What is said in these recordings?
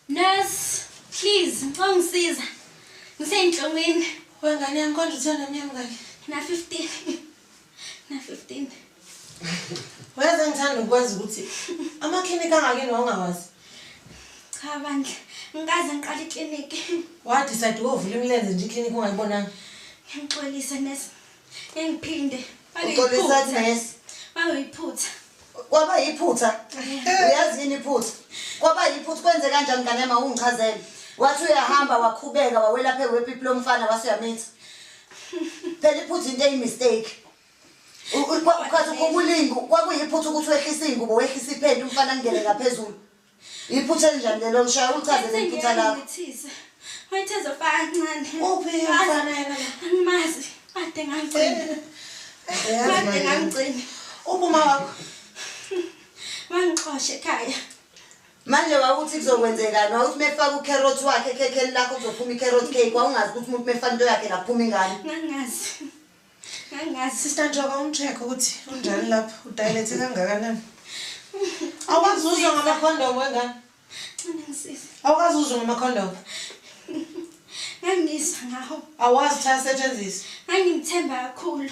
Nurse, please, ngicela ungisiza. Ngiseyinhlungwini. Wengane yami konje uthanda emnyama kanye. Na 15. Na 15. Uyazi ngithanda ukwazi ukuthi amaklinikhi angakini wawungawazi. Cha bandla, ngikaze ngiqala ikliniki. Wa-decide ukuvula imilenze nje iklinikhi ungayibonanga. Ngixolisa nurse. Ngiphinde. Uxolisa nurse. Bayoyiphutha. Kwaba yiphutha. Uyazi yini iphutha? Kwaba yiphutha kwenze kanjani ngane yami awungichazele. Wathi uyahamba wakhubeka wawela phezu kwepipi lomfana wase uyamitha. Phela iphutha into eyi-mistake. Ukhathi ukhumbula ingu kwakuyiphutha ukuthi wehlise ingubo wehlise iphenti umfana angene ngaphezulu. Iphutha elinjani lelo lishaya ulichazele iphutha lakho. Wayethe zofaka kancane. Uphi umfana yena la? Angimazi. Kade ngangigcina. Kade ngangigcina. Uphi uma wakho? Wangixosha ekhaya. Manje wawuthi kuzokwenzekani? Wawuthi mefaka ucarrot wakhe ekhekheni lakho kuzophuma i-carrot cake. Wawungazi ukuthi umuntu mefaka into yakhe la kuphuma ingane. Ngangazi. Ngangazi. Sister Njoka umcheck ukuthi unjani lapho, udilate kangakanani. Awukazi uzwe ngamakhondomu wengane? Ngisiza. Awukazi uzwe ngamakhondomu? Ngangizwa ngawo. Awazi ukuthi ayasetshenziswa? Ngangimthemba kakhulu.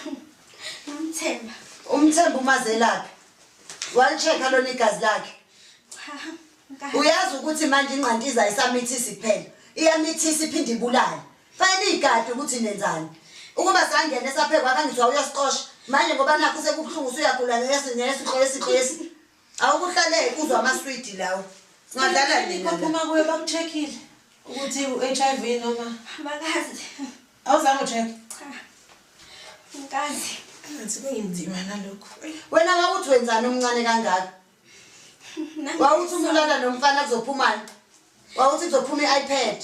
Ngamthemba. Umthemba umazelaphi? Wali-check-a lona igazi lakhe? Cha. Nkazi. Uyazi ukuthi manje ingqantiza ayisamithisi kuphela. Iyamithisa iphinde ibulale. Fanele igade ukuthi nenzani. Ukuba sangena esaphekwa kangithi wawuyosiqosha. Manje ngoba nakho sekubuhlungu usuyagula nesi nesi xesi xesi. Awukuhlaleke uzwa amaswidi lawo. Singadlala nini? la? Waphuma kuyo baku-check-ile ukuthi u-HIV noma Abakazi. awuzange u-check. Cha. Nkazi. Ngathi kuyinzima nalokhu. Wena wawuthi wenzani umncane kangaka? Wawuthi umulala nomfana kuzophumani? Wawuthi kuzophuma i-iPad.